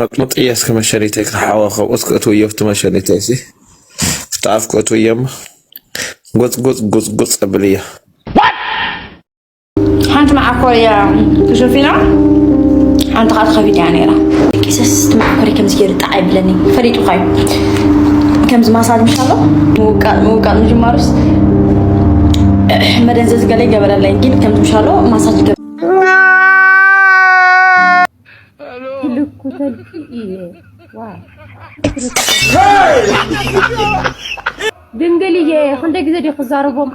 መጥሙጥየ እስከ መሸኒተይ ክትሓወ ከብኡስ ክእትውዮ ኣብቲ መሸኒተይ ሲ ክተኣፍ ክእትውዮ እሞ ጎጽ ጎጽ ጎጽ ጎጽ ኣብል እያ። ሓንቲ መዓኮር እያ ተሸፊና፣ ሓንቲ ከዓ ተኸፊታ እያ ነይራ። ቂሰስ እቲ መዓኮሪ ከምዚ ገይሩ ጣዕ ይብለኒ፣ ፈሊጡ ኳዩ። ከምዚ ማሳጅ ምሻሎ ምውቃጥ ምውቃጥ ምጅማሩስ መደንዘዝ ገለ ይገበረለይ፣ ግን ከምዚ ምሻሎ ማሳጅ ይገበ- ክልኩተልኪ እየ። ዋው። ድንግልዬ፣ ክንደይ ግዜ ድዩ ክዛረቦም?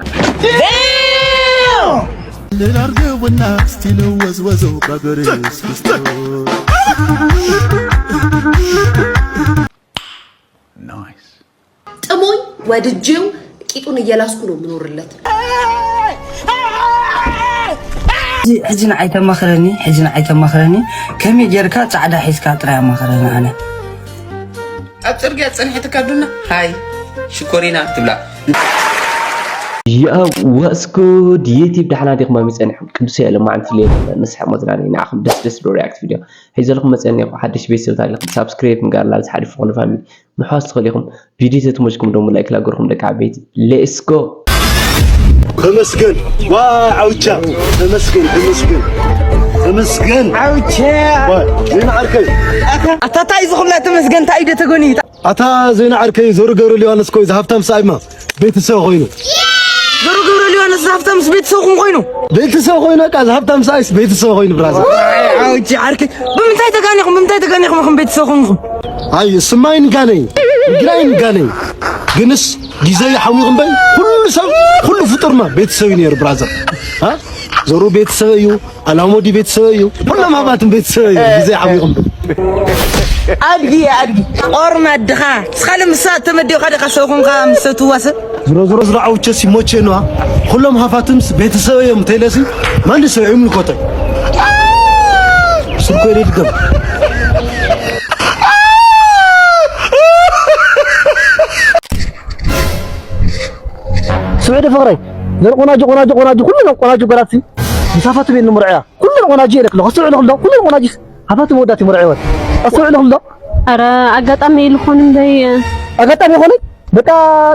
ልዳርገውና ስቲል ወዝወዘው በገርስ ክስቶ ጥሙኝ ወድጄው ቂጡን እየላስኩ ነው የምኖርለት። ሕጂ ንዓይ ተማኽረኒ፣ ሕጂ ንዓይ ተማኽረኒ፣ ከመይ ጌርካ ጻዕዳ ሒዝካ ጥራይ ኣማኽረኒ ኣነ። ኣብ ጽርግያ ጸኒሐትካ ዱና ሃይ ሽኮሪና ትብላ። Yo, what's good? ዩቲብ ደሓና ዲኹም? ኣሚ ጸኒሕኩም ቅዱስ ያለ ማዕን ፍልየ ንስሐ ሞዝናኒ ንዓኹም ደስ ደስ ዶ ሪያክት ቪድዮ ሒዘልኩም መጸኒ ኢኹ። ሓድሽ ቤተሰብ ታሪኽም ሳብስክራይብ ምግባር ላብዚ ሓዲፍኹም ፋሚሊ ምሕዋስ ትኽእሉ ኢኹም። ቪድዮ ተትመችኩም ደሞ ላይክ ላገርኩም ደቂ ዓበይቲ። Let's go። ተመስገን ዋ ዓውቻ ተመስገን ተመስገን ተመስገን ዓውቻ ዜና ዓርከይ ኣታ ታይ ዝኹላ ተመስገን ታይ ደ ተጎኒ ኣታ ዜና ዓርከይ ዞሩ ገብረ ዮሃንስ ኮይ ዝሃብታም ሰኣይማ ቤተሰብ ኮይኑ ዞሩ ገብረ ዮሃንስ ዝሃብታም ቤተሰብኩም ኮይኑ ቤተሰብ ኮይኑ ቃ ዝሃብታም ሰኣይስ ቤተሰብ ኮይኑ ብራዘር ዓውቻ ዓርከይ ብምንታይ ተጋኒኹም ብምንታይ ተጋኒኹም ኢኹም ቤተሰብ ኮንኩም ኣይ ስማይ ንጋነይ ንግራይ ንጋነይ ግንስ ግዜ ይሓዊኹም በይ ኩሉ ሰብ ኩሉ ፍጡርማ ቤተሰብ እዩ ነይሩ ብራዘር ዞሩ ቤተሰብ እዩ ኣላሞዲ ቤተሰብ እዩ ኩሎም ሃባትም ቤተሰብ እዩ ግዜ ይሓዊኹም ኣድጊ ኣድጊ ቆርማ ድኻ ስኻለ ምሳ ተመዲኻ ድኻ ሰው ኮንካ ምሰ ትዋሰ ዝሮ ዝሮ ዝሮ ዓውቸ ሲሞቼ ነዋ ኩሎም ሃፋትምስ ቤተሰብ እዮም ተይለሲ ማንዲ ሰብ እዮም ንኮተይ ስርኮ ይደድገም ስዑዲ ፍቕረይ ዘን ቆናጆ ቆናጆ ቆናጆ ኩሉ ነው ቆናጆ ጓላት ሲ ምሳፋት ቤት ንምርዕያ ኩሉ ነው ቆናጆ ይለክ ነው ስዑዲ ክልዶ ኩሉ ነው ቆናጆ ሃፋት መወዳት ይምርዕወን ኣስዑዲ ክልዶ ኧረ ኣጋጣሚ ኢልኾን እምበይ ኣጋጣሚ ይኾነ በቃ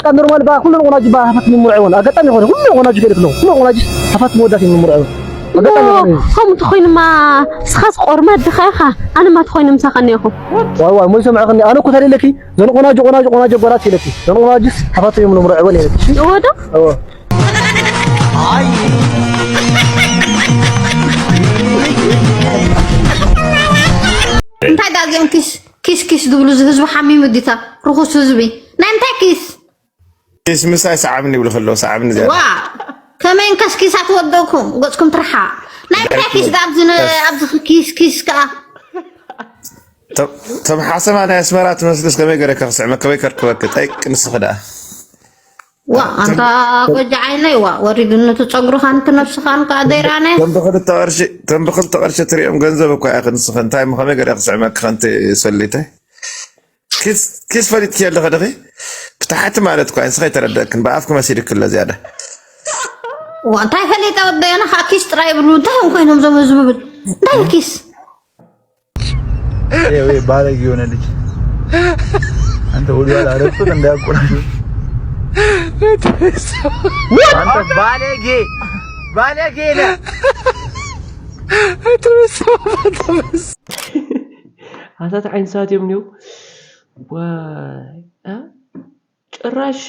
ቃ ኖርማል ባ ኩሉ ቆናጆ ባ ሃፋት ይምርዕወን ኣጋጣሚ ይኾነ ኩሉ ቆናጆ ይለክ ነው ኩሉ ቆናጆ ሃፋት መወዳት ይምርዕወን ኣጋጣሚ ይኾነ ከምኡ ተኾይኑማ ስኻስ ቆርማ ድኻ ኢኻ ኣነማ ተኾይኑ ምሳኻ እኒአኹ ዋይ ዋይ ሞይ ሰምዐኽኒ ኣነ እኮ ተደለኪ ዘን ቆናጆ ቆናጆ ቆናጆ ጓላት ኢለኪ ዘን ቆናጆስ ሃፋት እዮም ንምርዕወን ኢለኪ እሺ እወ ዶ እወ እንታይ ዳኣ እዚኦም ኪስ ኪስ ኪስ ዝብሉ እዚ ህዝቢ ሓሚሙ ዲታ ርኹስ ህዝቢ ናይ እንታይ ኪስ ኪስ ምሳይ ሰዓብኒ ይብሉ ከለዉ ሰዓብኒ ዝያዳ ዋ ከመይ እንከስ ኪስ ኣትወደኩም ገጽኩም ትርሓ ናይ እንታይ ኪስ ዳኣ ኣብዚ ነ- ኣብዚ ኪስ ኪስ ከኣ ቶም ሓሰማ ናይ ኣስመራ ትመስልስ ከመይ ገረ ከክስዕመ ከመይ ከርክበክ ጠይቅ ንስኺ ደኣ ዋ ኣንታ ጎጃ ዓይነይ ዋ ወሪዱኒ እቲ ፀጉርኻን እቲ ነብስኻን ከዓ ደይራነ ከም ብክልተ ቅርሺ ከም ብክልተ ቅርሺ ትሪኦም ገንዘብ እኳ ኢኺ ንስኺ እንታይ እሞ ከመይ ገለ ክስዕመኪ ከንቲ ሰሊተ ኪስ ኪስ ፈሊጥኪ ኣለኺ ድኺ ብታሕቲ ማለት እኳ ንስኺ ኣይተረደእክን ብኣፍኪ መሲልኪ ኣሎ ዝያዳ ዋ እንታይ ፈሊጠ ወደየና ከዓ ኪስ ጥራይ ይብሉ እንታይ እዮም ኮይኖም ዞም ህዝቢ ብል እንታይ ኪስ ይሄ ባለጌ የሆነ ልጅ አንተ ወዲያ ላረፍት እንዳያቆራሽ አንተ ባለጌ ባለጌ ነህ። ኣታት ዓይን ሰዓት እዮም ኒው ዋይ ጭራሽ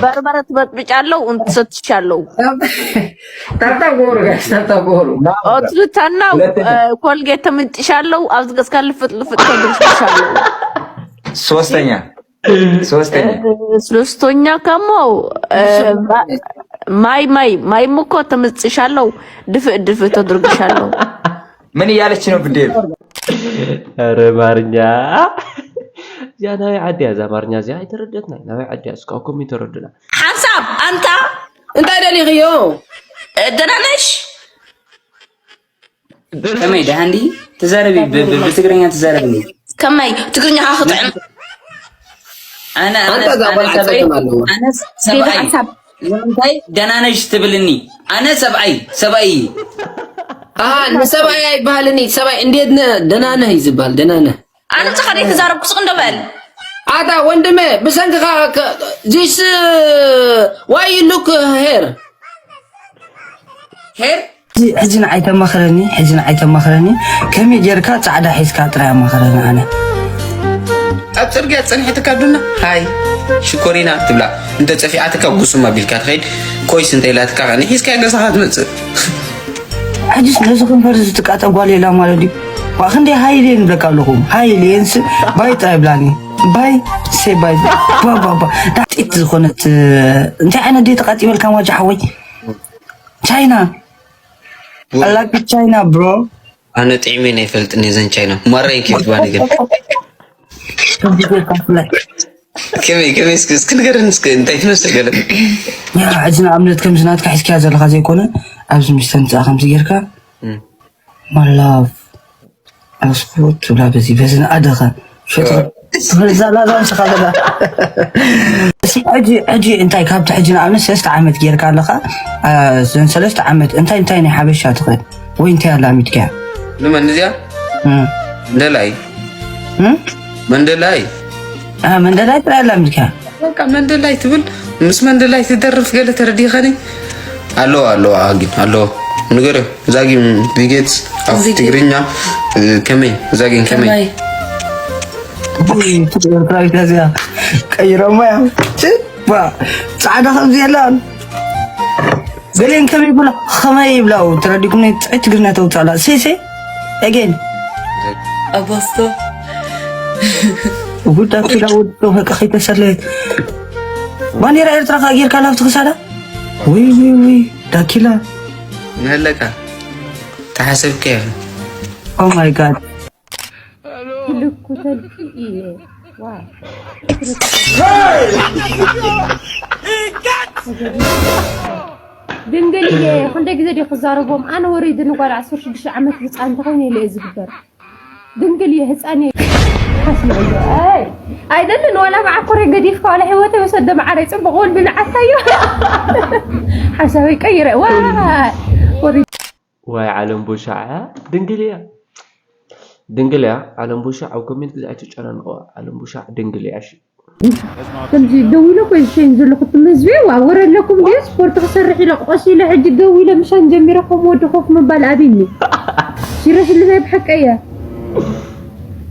በርበረ ትበጥብጫለው እንትሰትሻለው ታብታብ ጎሩ ጋሽ ታብታብ ጎሩ ትልተናው ኮልጌት ተምጥሻለው ኣብዚ ገጽካ ልፍጥ ልፍጥ ተድርሻለው ሶስተኛ ሶስተኛ ሶስተኛ ከሞ ማይ ማይ ማይ ምኮ ተምጥሻለው ድፍእ ድፍእ ተድርግሻለው ምን እያለች ነው ብዴል ኧረ ማርኛ እዚኣ ናበይ ዓዲ እያ እዛ ኣማርኛ እዚኣ ኣይተረደትና ናበይ ዓዲ እያ እስካኩም ይተረዱና ሓንሳብ ኣንታ እንታይ ደሊኽዮ ደህና ነሽ ከመይ ደሃ እንዲ ትዛረቢ ብትግርኛ ትዛረቢ ከመይ ትግርኛ ካ ክጥዕም ኣነ ኣነ ሰብኣይ እንታይ ደህና ነሽ ትብልኒ ኣነ ሰብኣይ ሰብኣይ ኣሃ፣ ንሰብኣይ ኣይበሃልን እዩ። ሰብኣይ እንዴት ነህ? ደህና ነህ እዩ ዝበሃል። ደህና ነህ? ኣነ ጭኻ ደይ ተዛረብኩ፣ ስቕ እንዶ በል። ኣታ ወንድሜ፣ ብሰንክኻ ከ-፣ this, why you look here? ሄር? ሕጂ፣ ሕጂ ንዓይ ተማኽረኒ፣ ሕጂ ንዓይ ተማኽረኒ። ከመይ ጌርካ ጻዕዳ ሒዝካ ጥራይ ኣማኽረኒ ኣነ። ኣብ ጽርግያ ጸኒሕትካ ዱና፣ ሃይ፣ ሽኮሪና ትብላ። እንተ ጸፊዓትካ ጉስም ኣቢልካ ትኸይድ፣ ኮይስ እንተ ኢላትካ ከኣ ንሒዝካያ ገዛኻ ትመጽእ። ሕጅስ ነዚ ከንፈር እዚ ትቃጠ ጓል የላ ማለት ድዩ? ዋ፣ ክንደይ ሃይሌ ንብለካ ኣለኹ። ሃይሌ የንስ ባይ ጥራይ ብላኒ። ባይ፣ ሴ ባይ። ባ፣ ባ፣ ባ። ዳጢት ዝኾነት፣ እንታይ ዓይነት ድየ ተቃጢበልካ ዋጃ ሓወይ? ቻይና። I like China, bro. ኣነ ጥዕሜን ኣይፈልጥን እየ ዘን ቻይና። ማራይ ኬፍ ባኒ ግን። ከምዚ ጌርካ ፍላይ። ከመይ፣ ከመይ እስኪ፣ እስኪ ንገረኒ እስኪ፣ እንታይ ትመስል ገለ? ያ፣ ሕጂ ንኣብነት ከምዚ ናትካ ሒዝካያ ዘለኻ ዘይኮነ፣ ኣብዚ ምስ ተምጽኣ ከምዚ ጌርካ፣ እም። My love፣ ኣስኩት ትብላ በዚ፣ በዚ ንኣደኻ። ሸጥ-፣ እ። ትብል ዛላ ዛንስኻ ዘላ። እስኪ ሕጂ፣ ሕጂ እንታይ ካብቲ ሕጂ ንኣብነት ሰለስተ ዓመት ጌርካ ኣለኻ፣ እ፣ ዘን ሰለስተ ዓመት እንታይ፣ እንታይ ናይ ሓበሻ ትኽእል? ወይ እንታይ ኣላሚድካያ? ንመን እዚኣ? እም። መንደላይ። እም? መንደላይ። አ፣ መንደላይ ጥራይ ኣላሚድካያ? በቃ መንደላይ ትብል፣ ምስ መንደላይ ትደርፍ ገለ ተረዲኸኒ? ኣለዋ፣ ኣለዋ፣ ኣጊን፣ ኣለዋ። ንገርዮ፣ እዛ ጊን ቢጌት ኣብ ቢጌት። ትግርኛ፣ እ፣ ከመይ? እዛ ጊን ከመይ? ከመይ? ቡይ፣ ትግርኛ እዚኣ ቀይሮማ እዮም። ባ፣ ጻዕዳ ከምዚ የላን። ገሊአን ከመይ ይብላ? ኸመይ ይብላው? ተረዲኩም ናይ ጥዑይ ትግርኛ ተውጻላ። ሴ፣ ሴ፣ again። ኣባስቶ። ጉድ ዳኪላ ወዶ በቃ ከይተሰለየት። ባንዴራ ኤርትራ ከኣ ጌርካ ላብቲ ክሳዳ? ውይ፣ ውይ፣ ውይ፣ ዳኪላ። ንህለካ። ተሓሰብከ ኢኻ። Oh my God። ልኩ ተልኪ እየ። ዋው። ድንግል እየ። ክንደይ ግዜ ድየ ክዛረቦም? ኣነ ወሪድኒ ጓል ዓሰርተ ሽዱሽተ ዓመት ህፃን እንተኾይነ ኢለ እየ ዝግበር። ድንግል እየ፣ ህፃን እየ። ሓስለ እየ። ኣይ፣ ኣይደልን፣ ዋላ መዓኮረይ ገዲፍካ፣ ዋላ ህይወተይ ወሰደ፣ መዓረይ፣ ፅቡቕ ወልዲ ንዓታዮ። ሓሳበይ ቀይረ። ዋይ፣ ወሪ- ዋይ ዓለም ቡሻዕ እያ፣ ድንግል እያ። ድንግል እያ፣ ዓለም ቡሻዕ። ኣብ ኮሜንት ግዜ ኣይትጨናንቐዋ፣ ዓለም ቡሻዕ ድንግል እያ። እሺ። ከምዚ ደው ኢለ እኮ እየ ዝሸይን ዘለኹ፣ ትምህዝቤ፣ ዋ፣ ወረ ኣለኩም ድየ? ስፖርት ክሰርሕ ኢለ፣ ቆስ ኢለ፣ ሕጂ ደው ኢለ ምሻን ጀሚረ፣ ከም ወዲ ኮፍ ምባል ኣብይኒ። ሲሪየስሊ፣ ናይ ብሓቀይ እየ።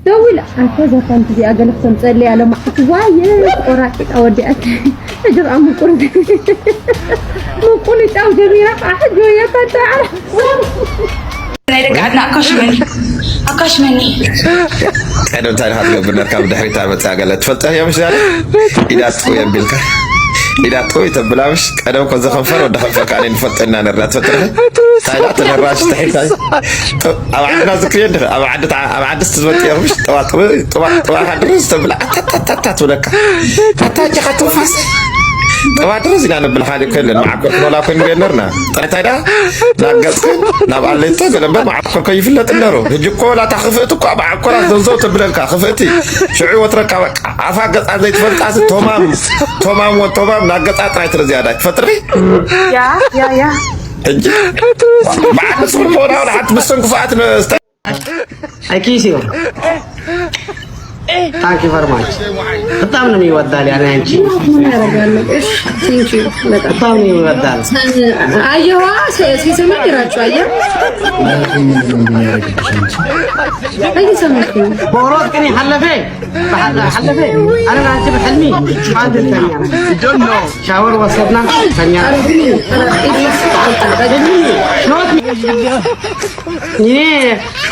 ደው ኢለ፣ ኣታ እዛ ፓንቲ እዚኣ ገለ ክተምፀለይ ኣለ፣ መዓት ዋየ፣ ቆራጢጣ ወዲኣት። ሕጂ ከዓ ምቁር-፣ ምቁንጫው ጀሚራ፣ ከዓ ሕጂ ወያታ፣ ናይ ደቂ ዓድና ኣካሽመኒ፣ ኣካሽመኒ። ቀደም እንታይ ኢኻ ትገብር ነርካ? ብድሕሪት መጽኣ ገለ ትፈልጦ እዮም ዛሬ? ኢዳ ጥው የቢልካ። ኢዳ ጥው ተብላ ምሽ? ቀደም ኮ ዘኸንፈር ወደ ከንፈር ካኔ ንፈልጠና ነርና ትፈልጥ ነህ? ታይላ ተነራሽ ተሒታይ። ኣብ ዓድና ዝክሪ እንደ ኣብ ዓድ፣ ኣብ ዓድስ ትዝበጥ እዮም ምሽ? ጠዋ ጥው፣ ጠዋ፣ ጠዋ ካድርስ ተብላ ኣታታታታ ትብለካ። ኣታ ጀኻ ትንፋስ። ጠዋ ድረስ ኢና ነብል ሓደ ከለን መዓኮር ክኖላ ኮይኑ ገነርና። ጠታይዳ ናብ ገጽክን ናብ ኣለይቶ ገለምበር መዓኮር ከይፍለጥ ነሩ። ሕጂ እኮ ላታ ክፍእቲ እኮ ኣብ ዓኮራት ዘውዘው ተብለልካ ክፍእቲ። ሽዑ ወትረካ በቃ። ኣፋ ገጻ ዘይትፈልጣ ሲ ቶማም፣ ቶማም ወ ቶማም ናብ ገጻ ጥራይ ትረ ዝያዳ ትፈጥሪ። ያ፣ ያ፣ ያ። ሕጂ በዓል ስሙ ሞና ወደ ሓንቲ ብሰንኩ ፍኣት ነ-፣ I kiss you። Thank you very much። በጣም ነው የሚወዳል ያኔ አንቺ። ምን ያደርጋለሁ? እሺ፣ thank you በጣም። በጣም ነው የሚወዳል። አየዋ፣ ሲ-፣ ሲሰማኝ ራሱ አየህ። እየሰማኝ ነው። በሮት ግን ሐለፈ፣ በሐለ-፣ ሐለፈ። አረ አንቺ በሕልሚ አንድ ተኛ። ሻወር ወሰድና፣ ተኛ። ኖት እኔ፣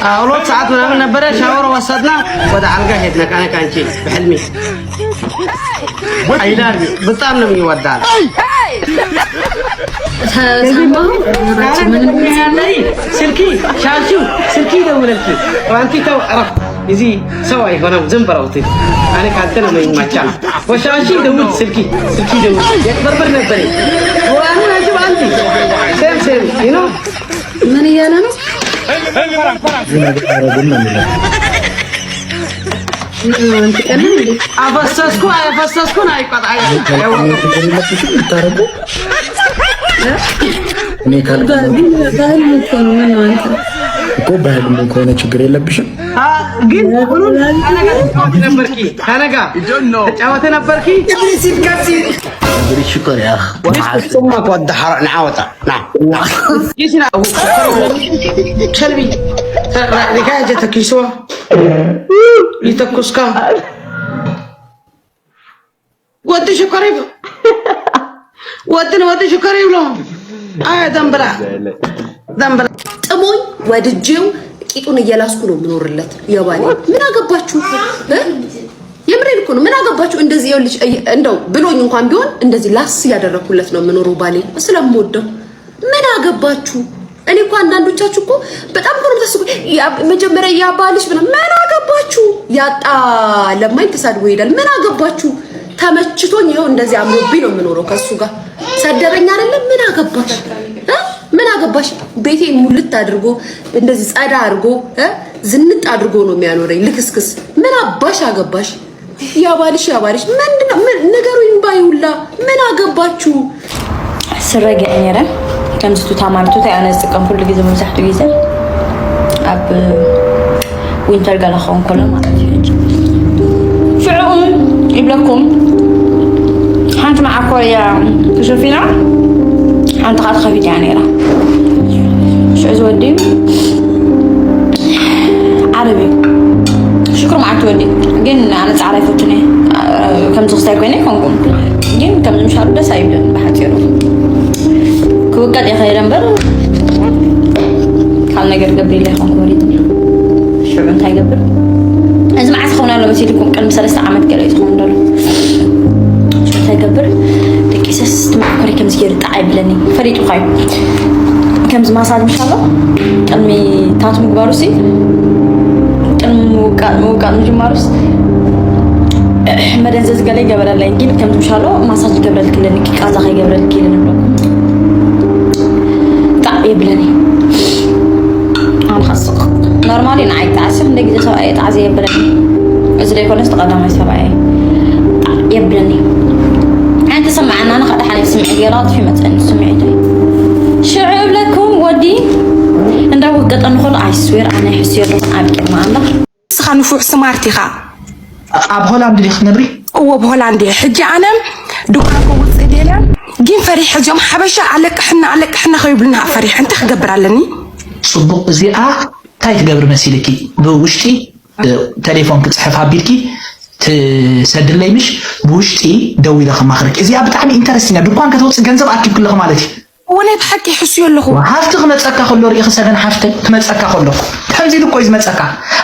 አ፣ ሁለት ሰዓት ምናምን ነበረ፣ ሻወር ወሰድና፣ ወደ አልጋ ሄድን። ከአንቺ በሕልሜ። I love you። በጣም ነው የሚወዳል። ተሰማሁ። ኧረ ምንም ያለኝ ስልኪ፣ ሻሹ፣ ስልኪ ደውለልኝ። አንቲ ተው፣ ኧረ፣ እዚ ሰው አይሆንም፣ ዝም በለው። እኔ ካንተ ነው የሚመቻ። ወሻሺ ደውል፣ ስልኪ፣ ስልኪ ደውል። የቅበርበር ነበረ። ወአሁን አንቺ በአንቺ። ሴም፣ ሴም፣ you know? ምን እያለ ነው? እዚህ ነገር አረግን ነው የሚለው። አንተ ቀን እንዴ? አፈሰስኩ፣ አፈሰስኩን አይቆጣ-፣ አይ-፣ አይወቅም። የምታረጉ? እኔ ካልኩ በህልም እኮ ነው። ምን ነው አንተ? እኮ በህልም ከሆነ ችግር የለብሽም። ግን ሁሉን ከነጋ ትጫወት ነበርኪ፣ ከነጋ ትጫወት ነበርኪ። እብሪ ሽኮር ያ ثم قد حرقنا عوطة نعم ይስና ሸልቢ ሪካጀ ተኪስዋ ይተኩስካ ወዲ ሽኮር ይብ ወዲ ወዲ ሽኮር ይብሎ። አይ ደንብራ ደንብራ ጥሞኝ ወድጄው ቂጡን እየላስኩ ነው የምኖርለት። የባሌ ምን አገባችሁ? እ? የምሬን እኮ ነው። ምን አገባችሁ? እንደዚህ ይኸውልሽ፣ እየ- እንደው ብሎኝ እንኳን ቢሆን እንደዚህ ላስ እያደረኩለት ነው የምኖረው ባሌ ስለምወደው። ምን አገባችሁ? እኔ እኮ አንዳንዶቻችሁ እኮ በጣም እኮ ነው የምታስቁ። ያ- መጀመሪያ ያ ባልሽ ምናምን ምን አገባችሁ? ያጣ ለማኝ ተሳድቦ ይሄዳል። ምን አገባችሁ? ተመችቶኝ ይኸው እንደዚህ አምሮብኝ ነው የምኖረው ከሱ ጋር። ሰደበኝ አይደለም ምን አገባሽ? እ? ምን አገባሽ? ቤቴ ሙልት አድርጎ እንደዚህ ጸዳ አድርጎ እ? ዝንጥ አድርጎ ነው የሚያኖረኝ። ልክስክስ ምን አባሽ አገባሽ? ያባልሽ ያባልሽ ምንድነው? ምን ንገሩኝ። ባይ ሁላ ምን አገባችሁ? ስረ ገይረ ነይረ። ከምዚ ቱታ ማለት ቱታ እያ ዝጥቀም ኩሉ ግዜ መብዛሕትኡ ግዜ ኣብ ዊንተር ገለ ክኸውን ከሎ ማለት እዩ። ሽዑ ይብለኩም ሓንቲ መዓኮር እያ ተሸፊና ሓንቲ ከዓ ተኸፊት እያ ነይራ። ሽዑ ዝወዲ ዓረብ እዩ ሽክሩ መዓት ወዲ ግን ኣነ ፃዕራ ይፈቱን እየ ከምዚ ክስታይ ኮይነ ይኮንኩም ግን ከምዚ ምሻሉ ደስ ኣይብለን ብሓፂሩ ክውቀጥ እየ ከይደ እምበር ካብ ነገር ገብር ኢለ ይኮንኩ ወሪድኒ ሽዑ እንታይ ገብር እዚ መዓስ ክኸውን ኣሎ መሲልኩም ቅድሚ ሰለስተ ዓመት ገለ እዩ ዝኸውን ደሎ ሽዑ እንታይ ገብር ደቂሰስ ትመኮሪ ከምዚ ገይሩ ጣዕ ይብለኒ ፈሊጡ ካዩ ከምዚ ማሳጅ ምሻሎ ቅድሚ ታት ምግባሩ ሲ ቅድሚ ምውቃጥ ምውቃጥ ምጅማሩስ መደንዘዝ ገለ ይገበረለይ ግን ከምዚ ምሻሎ ማሳጅ ይገብረልክለኒ ቃዛ ከይገብረልክ ኢለ ንብሎ ጣዕ የብለኒ ኣነ ከስቕ ኖርማሊ ንዓይ ጣዕሲ እንደ ግዜ ሰብኣየ ጣዕ ዘየብለኒ እዚ ዘይኮነስ ተቐዳማይ ሰብኣየ ጣዕ የብለኒ ኣነ ተሰማዓና ንኸዳ ሓሊፍ ስምዒት ገላ ጥፊ መፀኒ ስምዒት ሽዑ እብለኩም ወዲ እንዳወቀጠ ንኾሉ ኣይስዌር ኣነ ሕስዮ ኣለኹ ኣብ ቅድሚ ኣምላኽ ንስኻ ንፉዕ ስማርት ኢኻ። ኣብ ሆላንድ ዲኺ ትነብሪ? እዎ ኣብ ሆላንድ እየ። ሕጂ ኣነ ድኳን ክውፅእ ደልየ ግን ፈሪሐ እዚኦም ሓበሻ ኣለቅሕና ኣለቅሕና ከይብሉና ፈሪሐ እንታይ ክገብር ኣለኒ? ፅቡቕ እዚኣ እንታይ ትገብሪ መሲልኪ? ብውሽጢ ቴሌፎን ክፅሕፍ ኣቢልኪ ትሰድለይ ምሽ ብውሽጢ ደው ኢለ ከማኽረኪ። እዚኣ ብጣዕሚ ኢንተረስቲንግ እያ። ድኳን ከተውፅእ ገንዘብ ኣኪብኪ ኣለኺ ማለት እዩ። እወ ናይ ብሓቂ ይሕስዮ ኣለኹ። ሃፍቲ ክመፀካ ከሎ ርኢኺ ሰገን ሓፍተይ ክመፀካ ከሎ ከምዚ ኢሉ እኮ እዩ ዝመፀካ።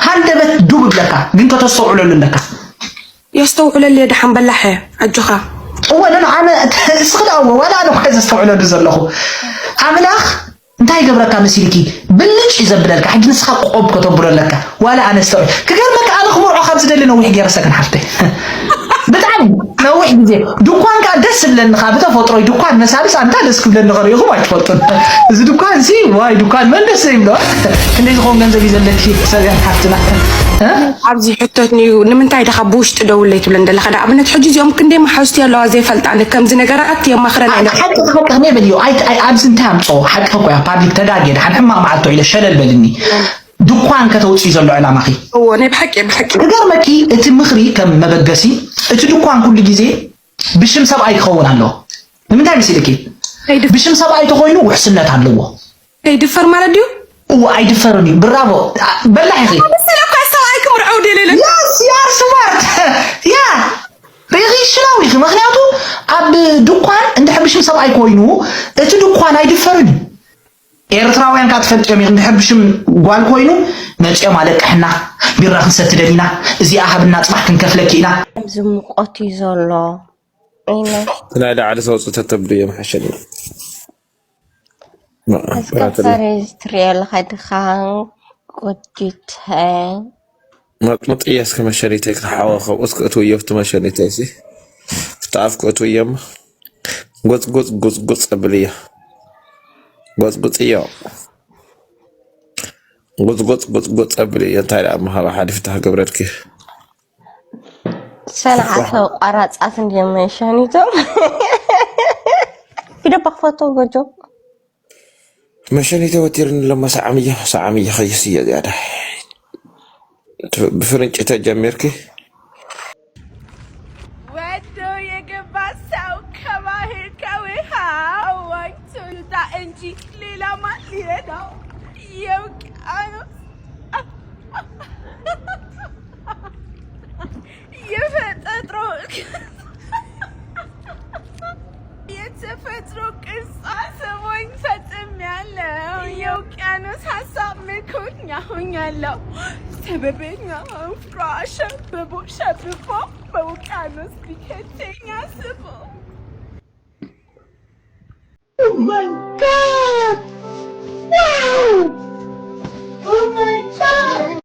ሃንደበት ዱብ እብለካ ግን ከተስተውዕለሉ ኣለካ። የስተውዕለሉ እየ ደሓን በላሕ እየ ኣጆኻ። እወ ኖ ኣነ እስኺ ደኣ እወ ዋላ ኣነ እኮ እየ ዘስተውዕለሉ ዘለኹ። ኣምላኽ እንታይ ይገብረካ መሲልኪ ብልጭ እዩ ዘብለልካ። ሕጂ ንስኻ ቆብ ከተብሎ ኣለካ። ዋላ ኣነ ስተውዕል ክገርመካ ኣነ ክምርዖ ካብ ዝደሊ ነዊሕ ገይረ ሰገን ሓፍተይ። ብጣዕሚ ነዊሕ ግዜ ድኳን ከዓ ደስ ዝብለኒ ከዓ ብተፈጥሮይ ድኳን መሳልስ ኣንታ ደስ ክብለኒ ከሪኢኹም ኣይትፈልጡን። እዚ ድኳን ሲ ዋይ ድኳን መን ደስ ዘይብሎ። ክንደይ ዝኸውን ገንዘብ እዩ ዘለኪ ሰብያን ሓፍትና እ? ኣብዚ ሕቶት ንዩ ንምንታይ ደኻ ብውሽጢ ደውለይ ትብለን ዘለኻ ዳ ኣብነት ሕጂ እዚኦም ክንደይ መሓዝቲ ኣለዋ ዘይፈልጣ ኣነ ከምዚ ነገራት የማኽረን ኣይነ ሓቂ ሓቂ ከመይ በልዮ ኣይ ኣይ ኣብዚ እንታይ ኣምጾ ሓቂ እኮ እያ ፓብሊክ ተጋግየ ድሓን ሕማቕ መዓልቶ ኢለ ሸለል በልኒ። ድኳን ከተውፅኢ ዘሎ ዕላማኺ እዎ ናይ ብሓቂ ብሓቂ ክገርመኪ እቲ ምኽሪ ከም መበገሲ እቲ ድኳን ኩሉ ግዜ ብሽም ሰብኣይ ክኸውን ኣለዎ። ንምንታይ መሲልኪ? ከይድ- ብሽም ሰብኣይ ተኾይኑ ውሕስነት ኣለዎ። ከይድፈር ማለት ድዩ? እዎ ኣይድፈርን እዩ። ብራቮ ኣ- በላሕ ኢኺ። ምስለ እኳ ሰብኣይ ክምርዐው ደለለ Yes you are smart. Yeah ርኢኺ ሽላው ኢኺ። ምኽንያቱ ኣብ ድኳን እንድሕር ብሽም ሰብኣይ ኮይኑ እቲ ድኳን ኣይድፈርን እዩ። ኤርትራውያን ካብ ትፈልጥዮም ኢኺ እንድሕር ብሽም ጓል ኮይኑ መፅኦም ኣለቅሕና ቢራ ክንሰቲ ደሊና እዚኣ ሃብና ፅባሕ ክንከፍለኪ ኢና። ከምዚ ሙቐት እዩ ዘሎ ኢና ናይ ላዕሊ ሰውፅ ተተብልዮ መሐሸኒ እስከ ፈሬዝ ትሪኦ ኣለኻ ድኻ ቆጅተ መጥሙጥየ እስከ መሸኒተይ ክትሓወ ከምኡ እስከ እትውዮ ኣብቲ መሸኒተይ ሲ ኣብቲ ኣፍ ክእትውዮ እሞ ጎፅጎፅ ጎፅጎፅ ኣብል እዮ ጎፅጉፅዮ ጎፅጎፅ ጎፅጎፅ ኣብል እዮ እንታይ ደኣ ምሃባ ሓሊፍታ ክገብረልኪ ሰንዓፈ ቆራፃት እንድዮም መሸኒቶም ፊደባ ክፈቶ ጎጆ መሸኒተ ወቲርኒ ለማ ሰዓም እየ፣ ሰዓም እየ ኸይስ እየ ዝያዳ። ት-፣ ብፍርንጭ ተጀሚርኪ። ወዶ የገባ ሰው ከባህር ከውሃ ዋኝቶ ልዳ እንጂ ሌላ ማን ሊረዳው? የውቅያኖስ የፈጠጥሮ የተፈጥሮ ቅርጻ ሰሞኝ ፈጽሜያለሁ። የውቅያኖስ ሀሳብ ምርኮኛ ሆኛለሁ። ሰበበኛ ፍቅሯ ሸብቦ ሸብቦ በውቅያኖስ ቢከተኝ አስቦ። Oh my God! Wow! Oh my God!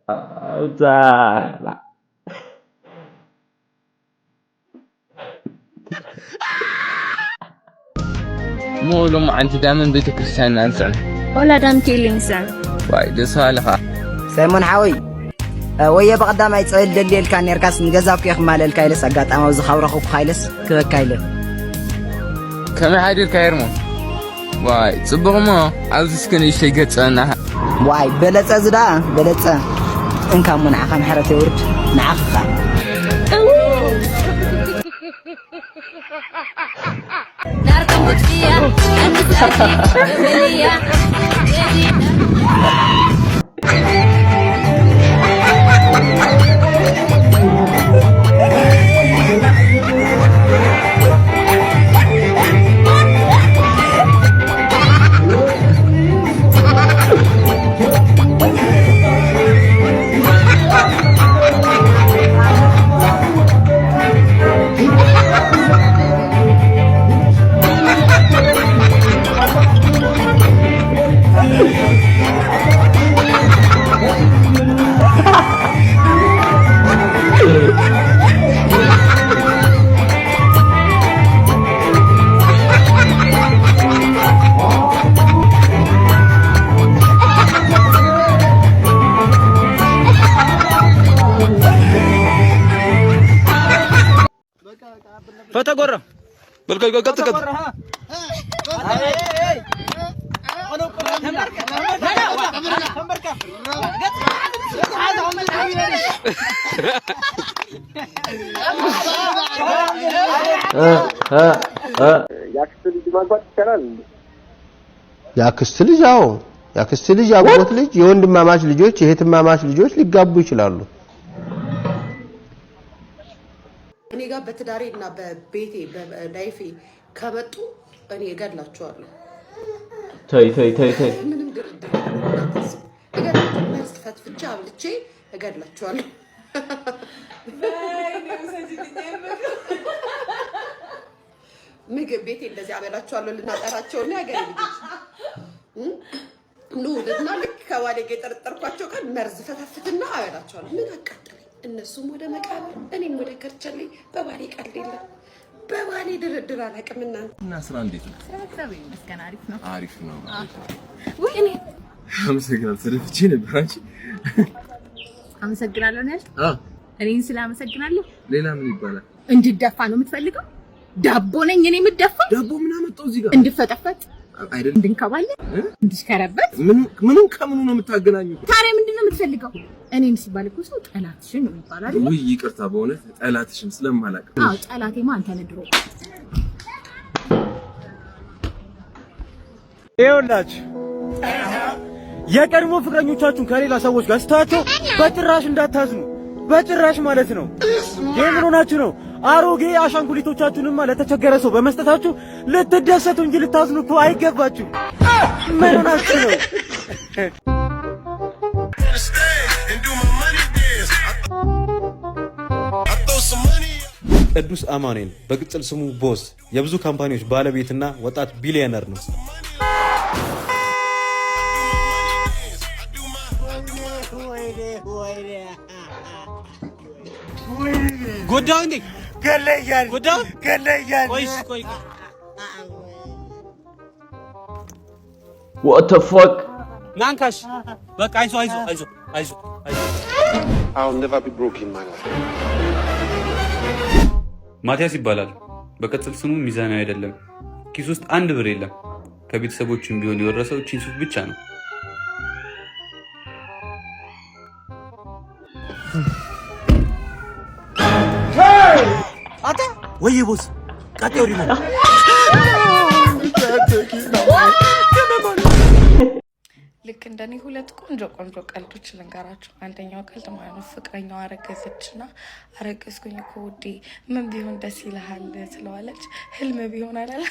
ኣውጻ። እሞ ሎማዓንቲ ዳመን ቤተክርስትያን ናንስዕን። ወላ ዳም ኪሊንግሰን። ዋይ፣ ደስ በሃልኻ። ሳይሞን ሓወይ፣ እ፣ ወየ ብቐዳማይ ጸወል ደልየልካ ኔርካስ ንገዛ እኮ እየ ክማለልካ ኢለስ ኣጋጣሚ ኣብዚ ካብ ረኸብኩኻ ኢለስ ክበካ ኢለ። ከመይ ሓዲርካ ሄርሞን? ዋይ፣ ጽቡቕ እሞ ኣብዚ እስከ ንእሽተይ ገጸና። ዋይ፣ በለጸ እዚ ደኣ፣ በለጸ። እንካ እሞ ንዓኻ ምሕረት የውርድ፣ ንዓኻ። ፈተጎረ። በል፣ ቆይ፣ ቆይ፣ ቀጥ፣ ቀጥ። እ፣ እ፣ እ። የአክስት ልጅ ማግባት ይቻላል እንዴ? የአክስት ልጅ? አዎ፣ የአክስት ልጅ፣ የአጎት ልጅ፣ የወንድማማች ልጆች፣ የእህትማማች ልጆች ሊጋቡ ይችላሉ። እኔ ጋር በትዳሬ እና በቤቴ በላይፌ ከመጡ እኔ እገድላቸዋለሁ። ተይ፣ ተይ፣ ተይ፣ ተይ። ምንም ድርድር የለውም፣ እንዳታስቡ። እገድላቸዋለሁ። መርዝ ፈትፍቼ አብልቼ እገድላቸዋለሁ። በይ፣ እኔ ውሰጂልኝ፣ የምር። ምግብ ቤቴ እንደዚህ አበላቸዋለሁ፣ ልናጠራቸው እና ያገሬ ልጆች። ኑ ልና ልክ ከባሌ ጋር የጠረጠርኳቸው ቀን መርዝ ፈተፍትና አበላቸዋለሁ። ምን አቃጠለኝ? እነሱም ወደ መቃብር፣ እኔም ወደ ከርቸሌ። በባሌ ቀልድ የለም፣ በባሌ ድርድር አላውቅም። እናንተ እና ስራ እንዴት ነው? ስራ እግዚአብሔር ይመስገን አሪፍ ነው። አሪፍ ነው፣ አሪፍ ነው። ውይ እኔ አመሰግናለሁ። ተደፍቼ ነበር። አንቺ አመሰግናለሁ ነው ያልሽ? አዎ። እኔን ስለ አመሰግናለሁ። ሌላ ምን ይባላል? እንድደፋ ነው የምትፈልገው? ዳቦ ነኝ እኔ የምደፋ? ዳቦ ምን አመጣው እዚህ ጋር? እንድፈጠፈጥ፣ አይደል? እንድንከባለል፣ እ? እንድሽከረበት። ምኑ፣ ምኑን ከምኑ ነው የምታገናኙ? ታዲያ ምንድን ነው የምትፈልገው? እኔም ሲባል እኮ ሰው ጠላትሽን ነው የሚባል አይደል? ውይ ይቅርታ፣ በእውነት ጠላትሽን ስለማላውቅ። አዎ፣ ጠላቴማ አንተ ነህ ድሮ። ይኸውላችሁ፣ የቀድሞ ፍቅረኞቻችሁን ከሌላ ሰዎች ጋር ስታያቸው በጭራሽ እንዳታዝኑ፣ በጭራሽ ማለት ነው። ይህ ምን ሆናችሁ ነው? አሮጌ አሻንጉሊቶቻችሁንማ ለተቸገረ ሰው በመስጠታችሁ ልትደሰቱ እንጂ ልታዝኑ እኮ አይገባችሁ። ምን ሆናችሁ ነው? ቅዱስ አማኑኤል በቅጽል ስሙ ቦስ የብዙ ካምፓኒዎች ባለቤትና ወጣት ቢሊዮነር ነው። ጎዳው እንዴ? ገለያል ጎዳው? ገለያል ቆይ ቆይ ቆይ። What the fuck? ናንካሽ በቃ አይዞ አይዞ አይዞ አይዞ አይዞ። I'll never be broke in my life. ማቲያስ ይባላል። በቅጽል ስሙ ሚዛናዊ አይደለም። ኪስ ውስጥ አንድ ብር የለም። ከቤተሰቦቹም ቢሆን የወረሰው እቺን ሱፍ ብቻ ነው። አንተ ወይ ቦስ ቀጥ ወዲህ ነው። ልክ እንደኔ ሁለት ቆንጆ ቆንጆ ቀልዶች ልንገራችሁ። አንደኛው ቀልድ ማለት ነው ፍቅረኛው አረገዘችና አረገዝኩኝ እኮ ውዴ ምን ቢሆን ደስ ይልሃል ትለዋለች። ህልም ቢሆን አላለ።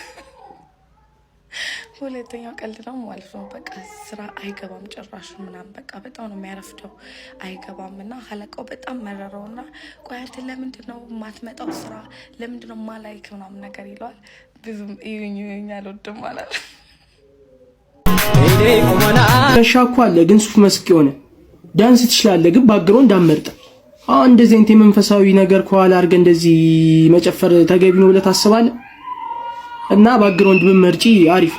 ሁለተኛው ቀልድ ነው ማለት ነው በቃ ስራ አይገባም ጭራሽ ምናምን በቃ በጣም ነው የሚያረፍደው አይገባም። እና አለቃው በጣም መረረውና ቆይ አንተ ለምንድን ነው የማትመጣው ስራ ለምንድን ነው ማላይክ ምናምን ነገር ይለዋል። ብዙም እዩኝ እዩኝ አልወድም አላለም። ከሻ እኮ አለ ግን ሱፍ መስክ የሆነ ዳንስ ትችላለህ ግን ባክግራውንድ አመርጥ። አሁን እንደዚህ አይነት የመንፈሳዊ ነገር ከኋላ አድርገህ እንደዚህ መጨፈር ተገቢ ነው ብለህ ታስባለህ? እና ባክግራውንድ ብትመርጪ አሪፍ።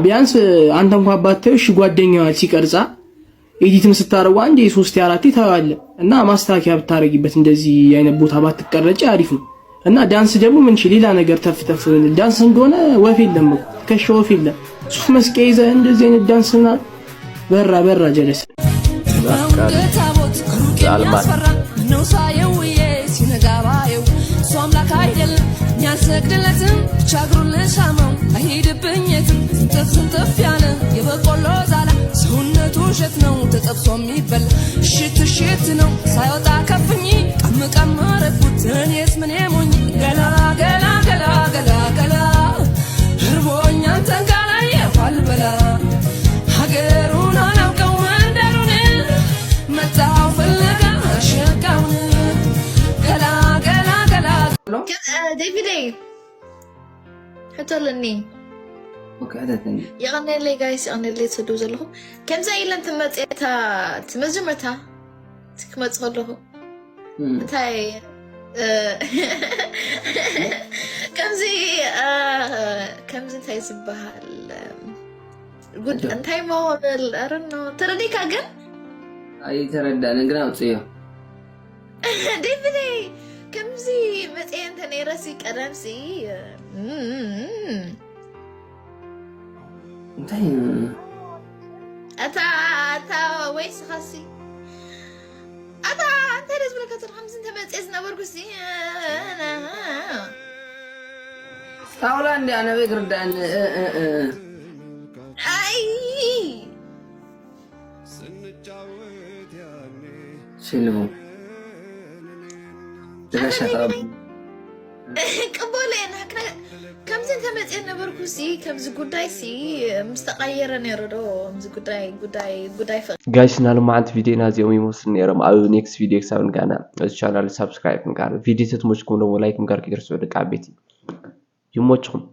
ቢያንስ አንተ እንኳን ባታየው እሺ ጓደኛዋ ሲቀርጻ ኤዲትም ስታደርጉ አንዴ ሶስቴ አራቴ ታየዋለህ። እና ማስተካከያ ብታደርጊበት እንደዚህ አይነት ቦታ ባትቀረጪ አሪፍ ነው። እና ዳንስ ደግሞ ምን ሌላ ነገር ተፍ ተፍ ዳንስ እንደሆነ ወፍ የለም እኮ ከሻ ወፍ የለም። ሱፍ መስቀያ ይዘህ እንደዚህ አይነት ዳንስ ምናምን በራ በራ ጀለስ ታቦት ሩቅ የሚያስፈራ ነው ሳየው ውዬ ሲነጋ ባየው እሱ አምላክ አይደለም የሚያልሰግድለትም ብቻ እግሩን ልሳመው አይሄድብኝ የትም ዝንጥፍ ዝንጥፍ ያለ የበቆሎ ዛላ ሰውነቱ እሸት ነው ተጠብሶ የሚበላ እሽት እሽት ነው ሳይወጣ ከፍኝ ቀም ቀም አረኩት እኔስ ምን ሞኝ ገላ ገላ ገላ ገላ ገላ እርቦኛ አንተን ካላየሁ አልበላ ሀገሩን አላውቀው መንደሩን መጣሁ ፍለጋ ሸጋውን ገላ ገላ ገላ ዴቪደይ ሕቶ ኣለኒ። የቐነለይ ጋይስ፣ የቐነለይ ትሰዱ ዘለኹም ከምዚ ኢለን ትመፅኤታ ትመጀመርታ ክመፅ ከለኹ እንታይ ከምዚ ከምዚ እንታይ ዝበሃል ጉድ እንታይ መወበል ኣረኖ ተረዲካ ግን ኣይተረዳእን ግን ኣውፅዮ ዴቪደይ ከምዚ መፅኤ እንተ ነይረሲ ቀደምሲ እንታይ ኣታ ኣታ ወይስ ኻሲ ኣታ እንታይ ደስ ብለካ ትር ከምዚ እንተመፅእ ዝነበርኩ ሲ ጣውላ እንዲ ኣነበይ ክርዳእኒ ኣይ ሽልሙ ቅበሎ የናክነ ከምዚ እንተመፅእ ነበርኩ ሲ ከምዚ ጉዳይ ሲ ምስ ተቃየረ ነይሩ ዶ ከምዚ ጉዳይ ጉዳይ ጉዳይ ፍቅሪ ጋይስ ናልማዓንቲ ቪዲዮና እዚኦም ይመስሉ ነይሮም። ኣብ ኔክስት ቪዲዮ ክሳብ ንጋና እዚ ቻናል ሳብስክራይብ ምግባር ቪዲዮ ተትመችኩም ደሞ ላይክ ምግባር ከይትርስዑ ደቂ ዓበይቲ ይመችኹም።